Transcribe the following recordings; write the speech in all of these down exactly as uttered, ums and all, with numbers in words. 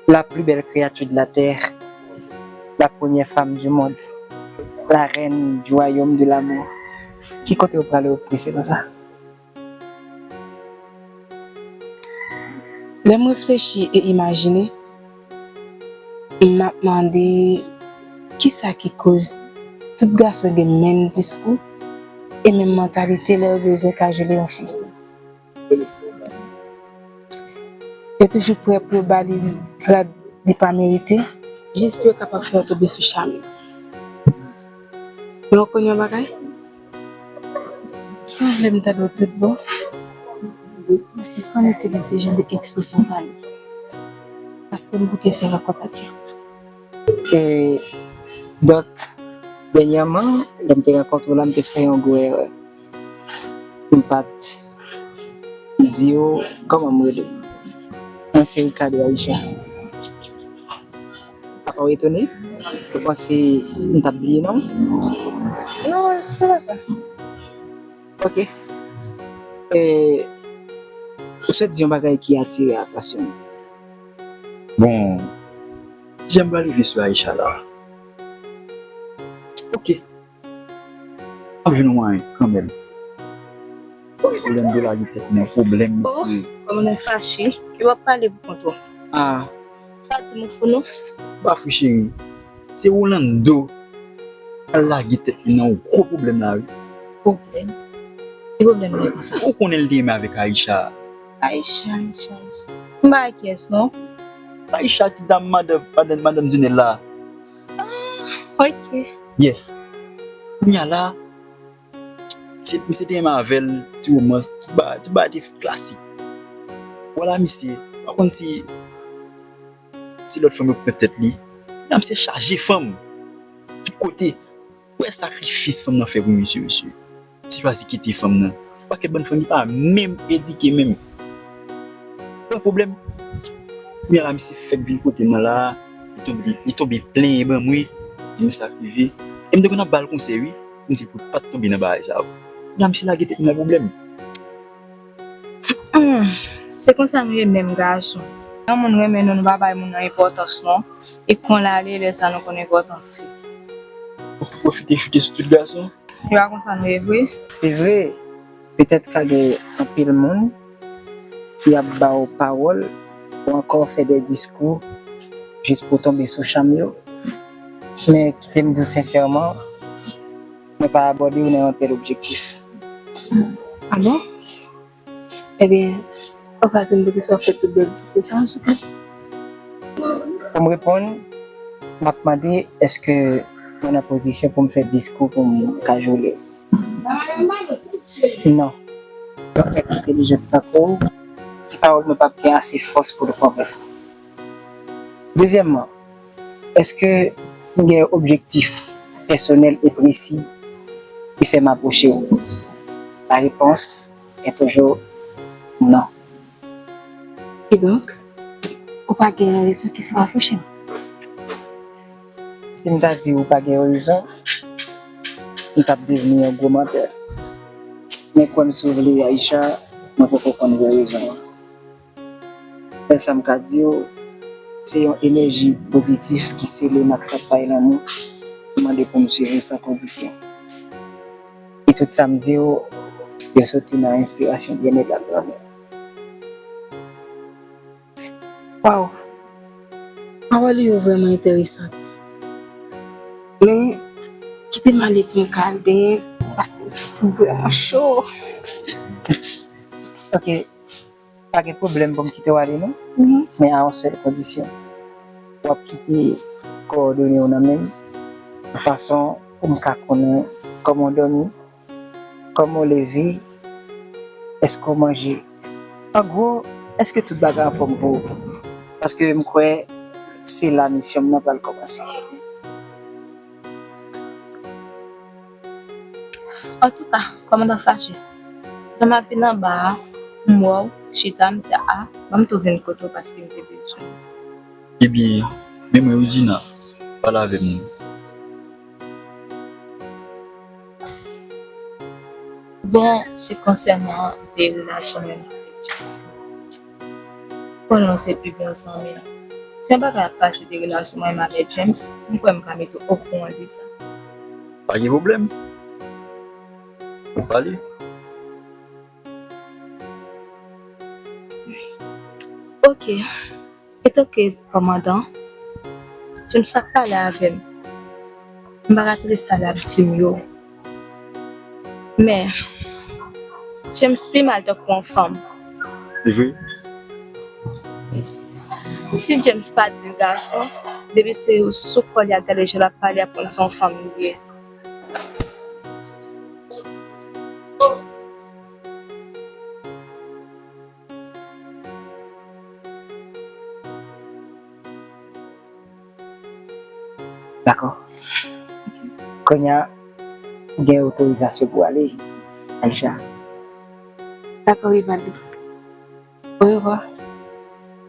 La plus belle créature de la terre, la première femme du monde, la reine du royaume de l'amour. Ki kote w prale w prese konsa? Lè m reflechi e imajine, m ap mande kisa ki koz tout gason gen menm diskou e menm mantalite lè yo bezwen kajole yon fi. Yo toujou prè pou yo ba li grad li pa merite, jis pou yo kapab fè yo tonbe sou cham yo. Men w konn yon bagay? Si w vle m tande w tout bon, sispann itilize jan de ekspresyon sa yo. Paske m bouke fè rankont ak yo. E, donk, dènyèman, lè m te rankontre w la, m te fè yon gwo erè. M pa t di w kòman m rele. Mwen se Ricardo Aisha. Apa w etone? Ou panse m t ap bliye non w? Non, se pa sa. Ok. E, ou sot di yon bagay ki atire atansyon m. Bon, jan m pral rive sou Aisha la. Ok. M ap jwenn yon mwayen kanmenm. Orlando lage tèt nan pwoblèm, mesye. Kòman nou fache? Yo ap pale pou kont ou. Ah, Sa di m ou fou non? Pa fou cheri. Se Rolando k al lage tèt li nan yon gwo pwoblèm la wi. Pwoblèm? Ki pwoblèm li konsa? Ou konnen l te renmen avèk Aisha. Aisha, Aisha, Aisha. M pa wè kiyès non. Aisha ti dam madan madan madan Dionel la. Ok. Yes. Kounye a la, se misye te renmen avè l, ti romans, tout bagay, tout bagay te klasik. Vwala misye, pa konn si se lòt fanm yo k pran tèt li. Nan misye chaje fanm. Tout kote. Ou wè sakrifis fanm nan fè pou misye, mesye. Misye chwazi kite fanm nan. Pakèt bann fanm ki pa menm edike menm. Yon pwoblèm. Kounye a la misye fèk vin kote m nan la. Li tonbe li tonbe plenyen ban mwen. Di m sa k rive. E m te konn ap ba l konsèy wi. M di pou l pa t tonbe nan bagay sa yo. Kounye a misye lage tèt li nan pwoblèm. Hmm, se konsa nou ye menm gason. Lè yon moun renmen nou, nou pa bay moun nan enpòtans non. E kon l ale, lè sa nou konn enpòtans li. Ou pwofite choute sou tout gason. Se pa konsa nou ye vre? Se vre, petèt ka gen anpil moun ki ap ba w pawòl ou ankò fè de diskou jis pou tonbe sou cham yo. Men kite m di w sensèman, mwen pa abòde w nan yon tèl objektif. Ah bon? Ebyen, ou ka di m poukisa w ap fè tout bèl diskou sa yo, souple? Pou m reponn, m ap mande èske mwen nan pozisyon pou m fè diskou pou m kajole w? Non. Yon nèg entèlijan tankou w, ti pawòl mwen p ap gen ase fòs pou l konvenk ou. Dezyèmman, èske m gen yon objektif pèsonèl e presi ki fè m apwoche w? Larepons est toujours non. Kidonk, ou pa gen rezon ki fè w apwoche m. Si m ta di ou pa gen rezon, m t ap devni yon gwo mantè. Men kwè m si w vle, Aisha, mwen poko konn vrè rezon an. Sèl sa m ka di w, se yon enèji pozitif ki sele m ak sa k bay lanmou, ki mande pou m swiv li san kondisyon. E tout sa m di w, yo soti nan enspirasyon byennèt ak lanmou. Waw! Pawòl ou yo vrèman enteresan. Men, kite m ale pou m ka al benyen, paske m santi m vrèman cho. Ok, pa gen pwoblèm pou m kite w ale non. Men a yon sèl kondisyon. W ap kite kowòdone w nan men m, yon fason pou m ka konnen kòman w dòmi, kòman w leve, èske w manje. An gwo, èske tout bagay anfòm pou ou? Paske m kwè se la misyon m nan pral kòmanse. Antouka, kòmandan Fache, lè m ap vin anba a, m wè w chita, m di a, ban m tou vin kote w paske m te bezwen w. Ebyen, men mwen Regina, pale avè m non. Bon, se konsènan de relasyon menm avèk James la. Konnen w se pi bon zanmi l. Si yon bagay ap pase de relasyon mwen menm avèk James, m kwè m ka mete w okouran de sa. Pa gen pwoblèm. Nou pale. Ok. Etanke kòmandan, James ap pale avè m. M pa ka tande sa l ap di m yo. Men, James pi mal tankou yon fanm. Li vre? Si James pa di l gason, depi se sou kò li ak gade jan l ap pale, ap konn se yon fanm li ye. Dakò. Kounye a, ou gen otorizasyon pou ale, Aisha. Dakò, Rivaldo. Orevwa.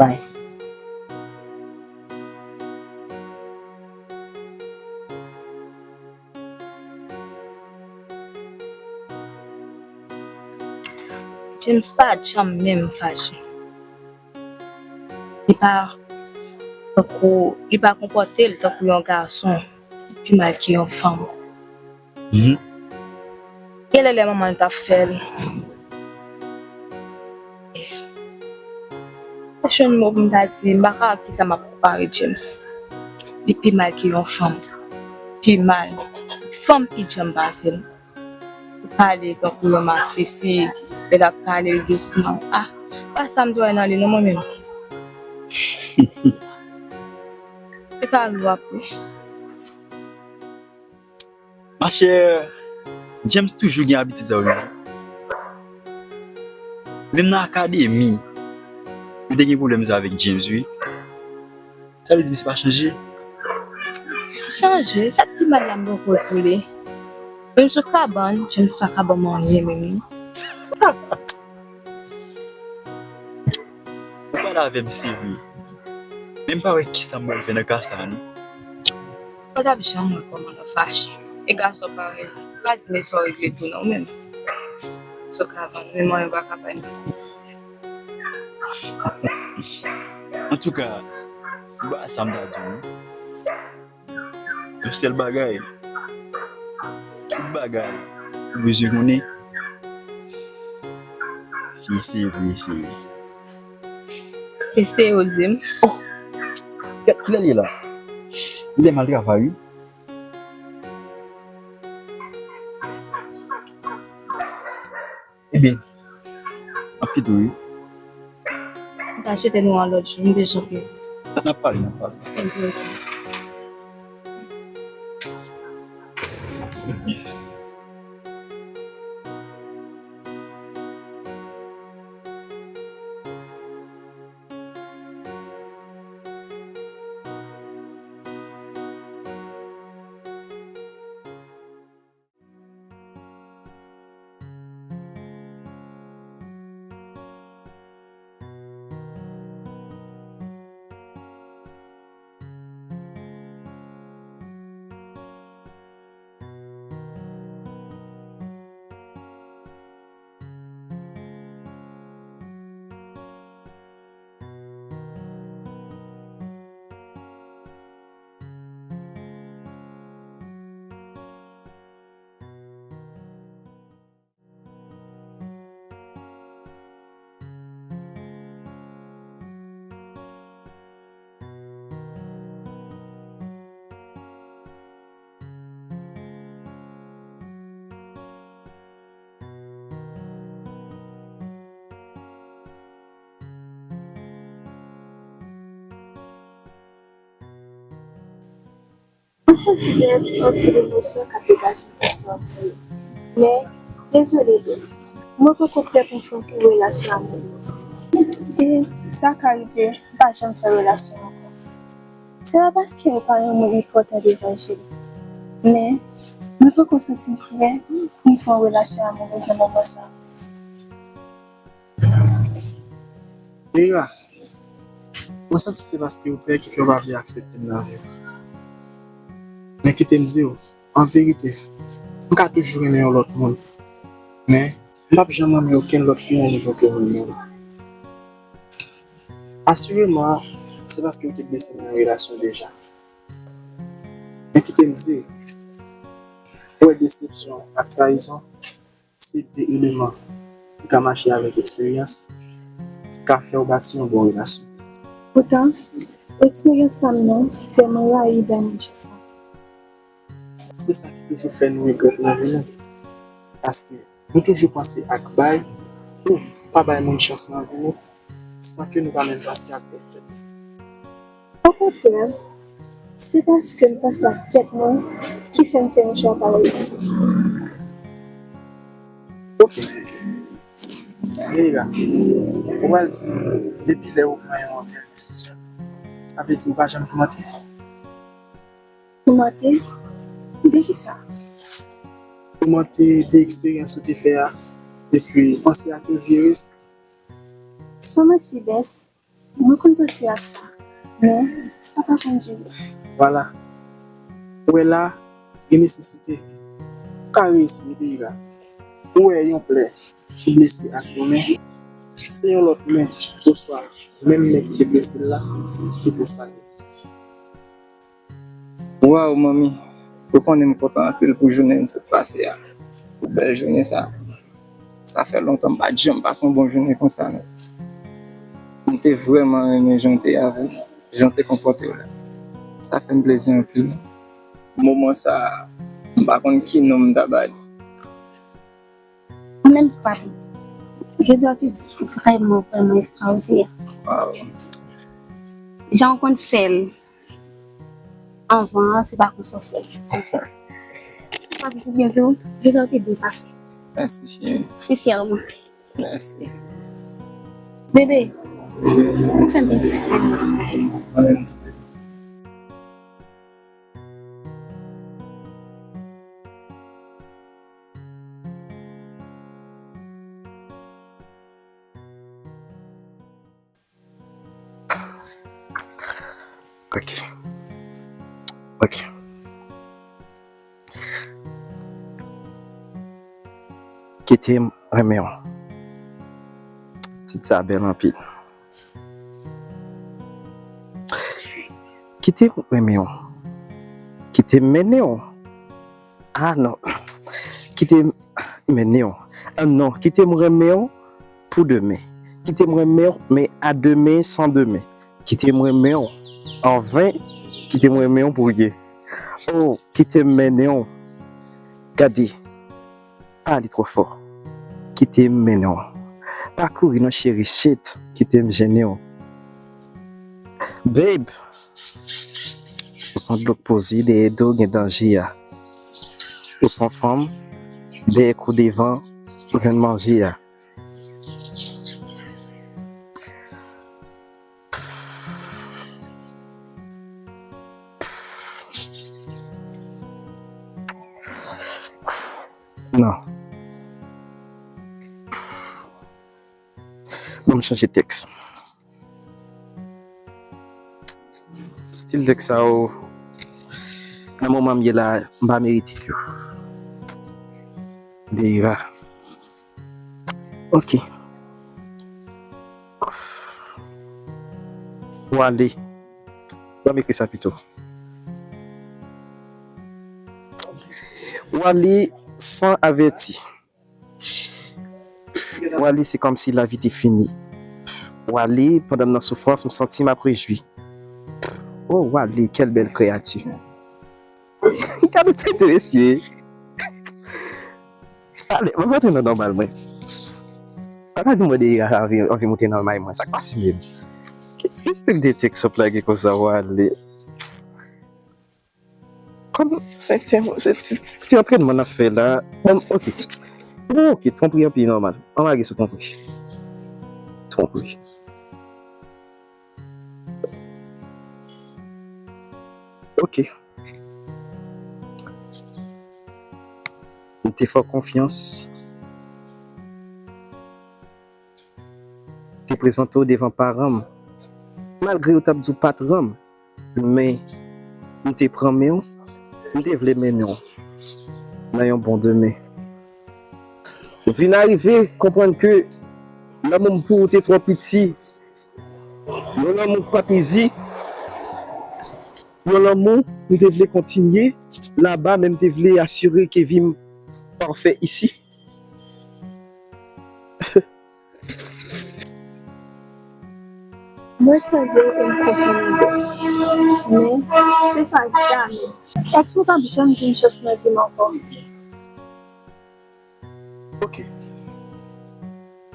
Bye. James pa janm menm fache. Li pa tankou, li pa konpòte l tankou yon gason, li pi mal ke yon fanm. Mhm. Genlè lè manman l t ap fè l. Pa jwenn mo pou m ta di, m pa ka wè kisa m ap konpare James. Li pi mal ke yon fanm. Pi mal. Fanm pi djanm pase l. Li pale tankou yon masisi. Lè l ap pale l dousman. Ah, pa sa m t wè nan li non mwen menm. Prepare w ap wè. Machè, James toujou gen abitid sa yo li. Menm nan akademi, yo te gen pwoblèm sa avèk James, wi. Sa vle di misye pa chanje? Chanje? Sa k pi mal la m poko di w li. Menm sou kabann, James pa ka ban m anyen menm non. Ou pale avè m serye. Men m pa wè kisa m pral fè nan ka sa a non. Ou t ap janm wè kòman l ap fache. E gason parèy, pa di m e sa w regle tou non ou menm. Sou kabann, men mwen pa ka bay nou. Antouka, ou pa sa m ta di w non. Yon sèl bagay, tout bagay ou bezwen konnen, se eseye pou eseye. Eseye, ou di m? Oh! Gad kilè l ye la? Li lè m al travay, wi. Ebyen, m ap kite w, wi. M ta swete nou yon lòt jou, m bezwen w. N ap pale, n ap pale. Ok, ok. Mwen santi gen anpil emosyon k ap degaje nan sa w ap di yo. Men, dezole, Lise. Mwen poko prè pou m fè okenn relasyon amourèz. E sa ka rive, m pa janm fè relasyon ankò. Se pa paske ou pa yon moun enpòtan devan je m. Men, mwen poko santi m prè pou m fè yon relasyon amourèz nan moman sa a. Mira, mwen santi se paske ou pè ki fè ou pa vle aksepte m nan vi w. Men kite m di w, an verite, m ka toujou renmen yon lòt moun. Men, m p ap janm renmen okenn lòt fi nan nivo ke ou renmen w la. Asireman, se paske w te blese nan yon relasyon deja. Men kite m di w, ou wè, desepsyon ak trayizon se de eleman ki ka mache avèk eksperyans, ki ka fè w bati yon bon relasyon. Poutan, eksperyans pa m nan fè m rayi bay moun chans la. Se sa ki toujou fè nou regrèt nan vi nou. Paske nou toujou panse ak bay ou pa bay moun chans nan vi nou, san ke nou pa menm panse ak pèd tèt nou. Okontrè, se paske m panse ak tèt mwen ki fè m fè yon chwa parèy pase. Ok. Neira, ou pral di m, depi lè ou pran yon tèl desizyon, sa vle di ou pa janm toumante? Toumante? De kisa? Toumante de eksperyans ou te fè a, epi panse ak yon vye risk. San manti, Bens, mwen konn panse ak sa, men sa pa konn dire. Vwala. Ou wè la, gen nesesite. Ou ka reyisi, Neira. Ou wè yon plè ki blese ak yon men, se yon lòt men, oswa menm men ki te blese l la, ki pou swaye. Waw, manmi, ou konnen m kontan anpil pou jounen n sot pase a. Pou bèl jounen sa. Sa fè lontan m pa t janm pase yon bon jounen konsa, non. M te vrèman renmen jan w te avè m, jan w te konpòte w la. Sa fè m plezi anpil. Moman sa a, m pa konn ki non m ta ba li. Ou menm tou, papi. Jodi a te vrèman, vrèman estrawòdinè. Waw. Jan w konn fè l anvan an, se pa konsa w fè l konsa. Papi, pou byen di w, jodi a te byen pase. Mèsi, cheri. Sensèman. Mèsi. Bebe, m fè m te deside. Mwen menm tou. Ok. Ok. Kite m renmen w. Tit sa bèl anpil. Kite m renmen w. Kite m mennen w. Ah non. Kite m mennen w. Ah non, kite m renmen w pou demen. Kite m renmen w, men a demen, san demen. Kite m renmen w anven, kite m renmen w pou ye. Oh, kite m mennen w. Gade, pa ale twò fò. Kite m mennen w. Pa kouri non cheri, shit, kite m jennen w. Babe, ou se yon dlo k poze dèyè do gen danje a. Ou se yon fanm, dèyè kou devan, ou jwenn manje a. Non. Ban m chanje tèks. Stil tèks sa yo, nan moman m ye la, m pa merite l yo. Deyra. Ok. Ou ale. Ban m ekri sa pito. Ou ale san avèti. Ou ale, se kòmsi lavi te fini. Ou ale, pandan m nan soufrans, m santi m ap rejwi. Oh, ou ale, quelle belle créature. Gade tèt mesye. Ale, mwen antre nan nòmal mwen. Pa ka di mwen Deyra anvi, anvi moute nan may mwen. Sa k pase menm? Ki, ki stil de tèks w ap lage konsa, ou ale? Kòm se ti, se ti, ti, ti antrènman n ap fè la. Bon, ok. Bon, ok, twonpri an pi nòmal. Ann lage sou twonpri. Twonpri. Ok. M te fè w konfyans. Te prezante w devan paran m. Malgre yo t ap di w pa t renmen m, men m te pran men w, m te vle mennen w nan yon bon demen. M vin arive konprann ke lanmou m pou ou te twò piti. Yon lanmou k p ap izi, Yon lanmou m te vle kontinye laba, men m te vle asire ke vi m pafè isi. Mwen tande w e m konprann ou, bòs. Men, se sa jamè. Èske w p ap janm jwenn chans nan vi m ankò? Ok.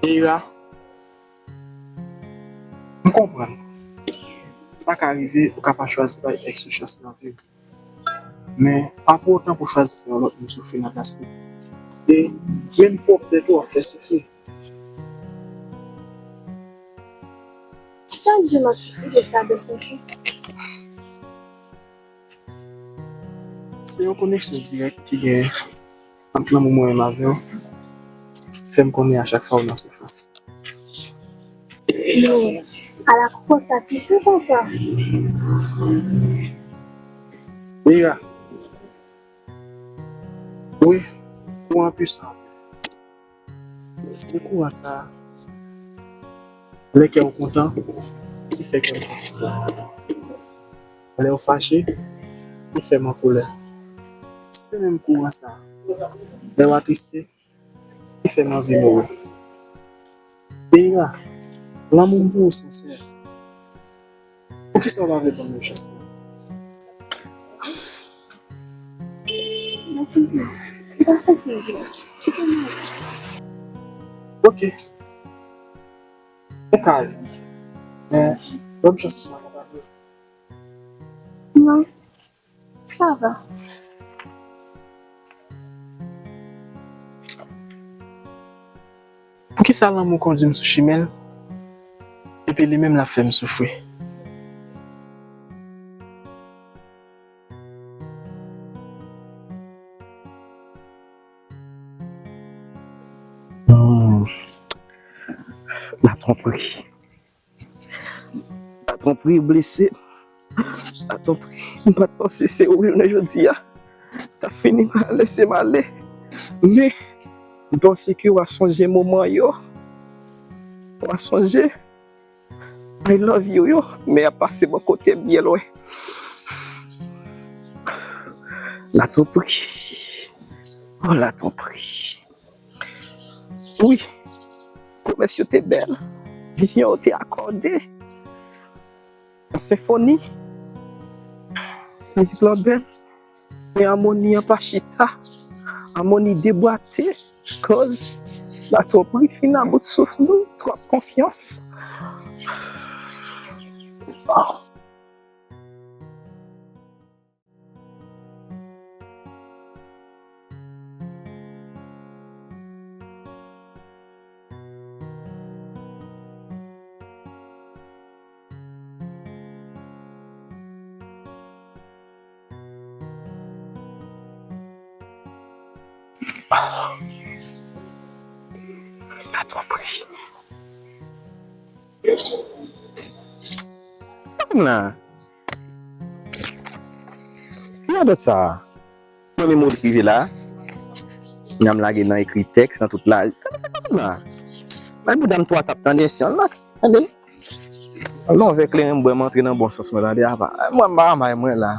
Neira, m konprann. Sa ka rive, ou ka pa chwazi bay èks ou chans nan vi w. Men, pa pou otan pou chwazi fè yon lòt moun soufri nan plas li. E menm pwòp tèt ou w ap fè soufri. Sa k di m ap soufri de sa, bèsenti? Se yon koneksyon dirèk ki genyen ant lanmou mwen menm avè w. Fè m konnen a chak fwa ou nan soufrans. Men, ala koko sa pwisan, papa. Mira. Wi, kouran pwisan. Se kouran sa a. Lè kè w kontan, li fè kè m kontan. Lè w fache, li fè m an kolè. Se menm kouran sa a. Lè w atriste, li fè m anvi mouri. Neira, lanmou m pou ou sensè. Poukisa w pa vle ban m yon chans la? Mèsi, m pa santi m byen. Kite m ale. Ok. Ou ka ale. Men, ban m chans pou m akonpanye w. Non. Sa va. Poukisa lanmou kondui m sou chimen l, epi li menm l ap fè m soufri? Hmm. La tromperie. La tromperie blese m. La tromperie, m pa t panse se ou jounen jodi a t ap fini m lese m ale. Men, m panse ke w a sonje moman yo. W a sonje I love you yo, men y ap pase bò kote m byen lwen. La tromperie. Oh, la tromperie. Wi, pwomès yo te bèl, vizyon yo te akòde. Yon senfoni, mizik lan bèl, men amoni an pa chita, amoni debwate, koz la twòp ri fin about souf nou, twòp konfyans. Patwon pri. Pase m la. Ki radòt sa? Mwen menm ou rive la. N ap lage nan ekri tèks nan tout lari. Gade sa k pase m la. Bay bouda m twa tap tande ansyen la. Tande. Lè w vè kleren m bwè m antre nan bon sans mwen tande apa. Mwen m pa may mwen la.